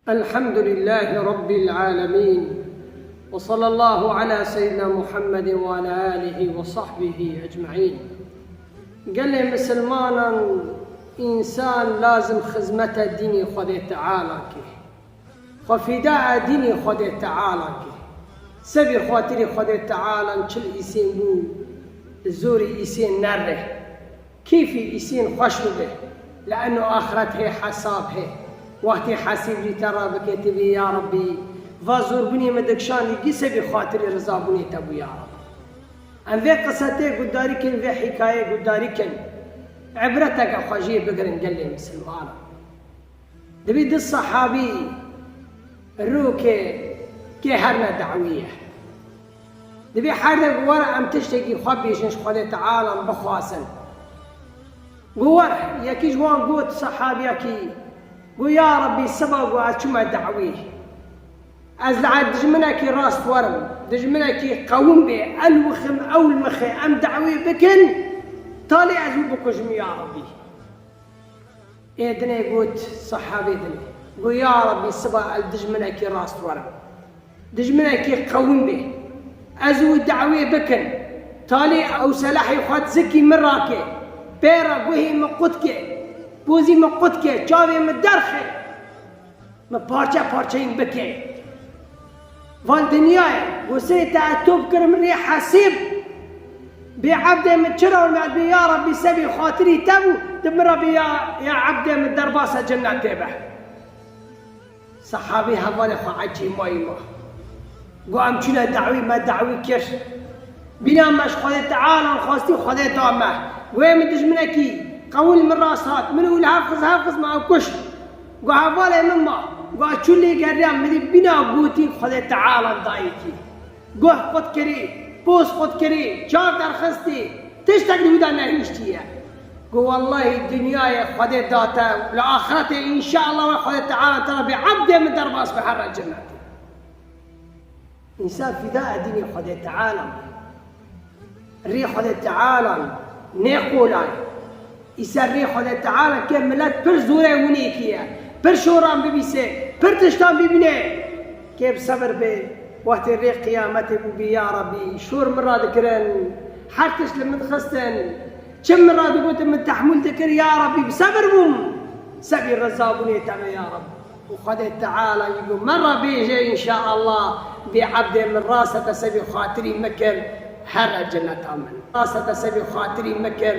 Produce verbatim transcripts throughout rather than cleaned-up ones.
الحمد لله رب العالمين، وصلى الله على سيدنا محمد وعلى آله وصحبه أجمعين. Gelê misilmanan, însan lazim xizmeta dînê Xwedê Teala ke. Xwe fîda dînê Xwedê Teala ke. Sebî xatirî Xwedê Teala çil îsên bû, li zorî îsên nere. Kêfî îsên xweş bibe. Li eno axiret hê hesab hê. Wextê hesîb jî te rabike, tê bê ya Rebbî, va zorbûnê min dikşandî, gî sebî xatirî rizabûnê te bû ya Rebbî. Em vê qise tê guhdarî kin, vê hîkayê guhdarî kin. Îbreteke xwe jê bigirin gelê misilmanan. Dibî du sehabî rûkê kê herne dawî ye. Dibî her de gu were em tiştekî xwe bêjin ji Xwedê Teala bixwazin. Gu were, yekî ji wan got sehabiyekî, gu ya Rebbî siba gu ez çûme dawî. Ez li dijminekî rast werim, dijminekî qewim bê, el wixim, ew li mixê, em dawî bikin, talê ez wî bikujim ya Rebbî. Ê dinê got, sehabê dinê. Got, ya Rebbî, siba el dijminekî rast werim. Dijminekî qewim bê. Ez wî dawê bikin. Talê ew selahê xwe zikî min rake. Pê re guhê min qut ke. Pozî min qut ke. Çavê min derxe. Min parçe parçeyîn bike. Van dinyayê, got serê te ez top kirim rê hesîb. Bê ebdê min çira me bê ya Rebbî sebî xatirî te bû, di min re bê ya, ya ebdê min derbasa cennetê be. Sehabî hevalê xwe ecîmayî ma. Got em çûne dawî, me dawî kir. Bîna me ji Xwedê Teala xwestî, Xwedê da me. Got ê min dijminekî qewil min rast hat, min û li hev xiz, hev xiz me ew kuşt. Got hevalê min ma, got çû lê geriya min dî bîna gotî Xwedê Teala dayikî. Guh qut kirî, poz qut kirî, çav derxistî, tiştek li wî de nehiştiye. Got wellahî dinyayê Xwedê da te, li axretê înşeallah we Xwedê Teala te re bê ebdê min derbas be here cennetê. Însan fîda e dînê Xwedê Teala be. Rê Xwedê Teala nê qolay. Îser rê Xwedê Teala ke milet pir zorê winêkî ye. Pir şoran bibîse, pir tiştan bibîne. Kê bi sebir be, wextê rê qiyametê bû bî, ya Rebbî, şor min ra dikirin. Her tişt li min dixistin. Çi min ra digotin min tehmûl dikir, ya Rebbî, bi sebir bûm. Sebî rizabûnê te be, ya Rebbî. Û Xwedê Teala jî got, me re bêje, înşeallah, bê ebdê min rast e te sebî xatirî min kir, here cineta min. Rast e te sebî xatirî min kir,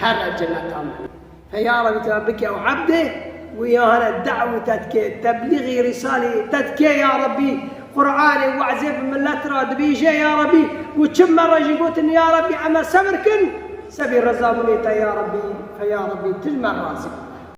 here cineta min. Fe ya Rebbî, te bike ew ebdê, û ya hene dawî te dike, teblîxî rîsalî te dike, ya Rebbî, Qur'anê wezê bi millet re dibêje, ya Rebbî, û çi me re jî gotin, ya Rebbî, em e sebir kin, sebî rizabûnê te, ya Rebbî, fe ya Rebbî, tu ji me razî bû.